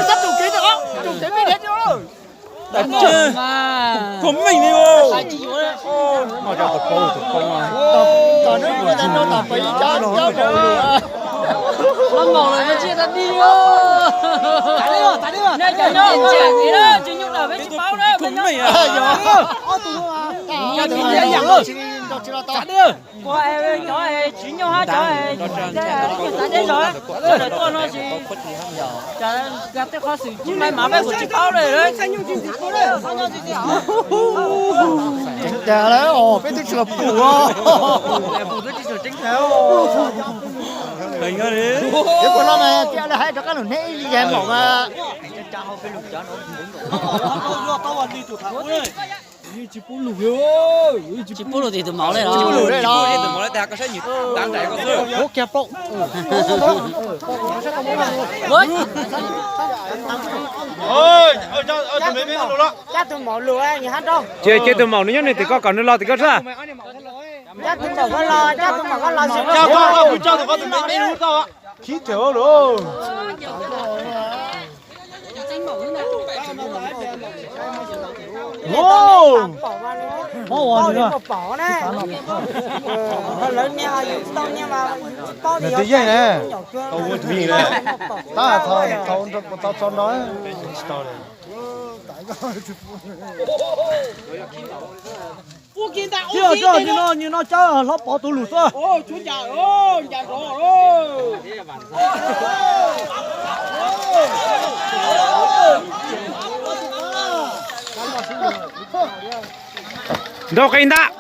Sab tus kev, tus kev me dhia. Kho meej li os. Tsis nyob lawm, peb tsis paub na. Cov tsis nyob hab cov txav deb zog, cov tuaj no tsis tau tej qhov xwm tsis mai mas peb kuj tsis paub li. Tseeb tas lawm, peb twb tsis los pum. Peb puas no mas cia li hais rov qab lus neb ib yam mom mas. Tsis pub lus tim tus maum li los. Tus maum li tes koj saib nyuam tab nraim koj xwb. Cab tus maum lus, cia cia tus maum nws nyob nws tim koj kom nws los tim koj sab. Cab tus maum koj los, cab tus maum koj los. Khib theem lawm. Mob ua nws. Lawv niag yus tsis tau niag mas tsis paub tias yog tus yeej ne. Tau ua tus yeej ne. Tab thaum tau txog no tsis tau li. Tij, nyi no cab hlob Pov tus lus xwb. Nrau qis ntag.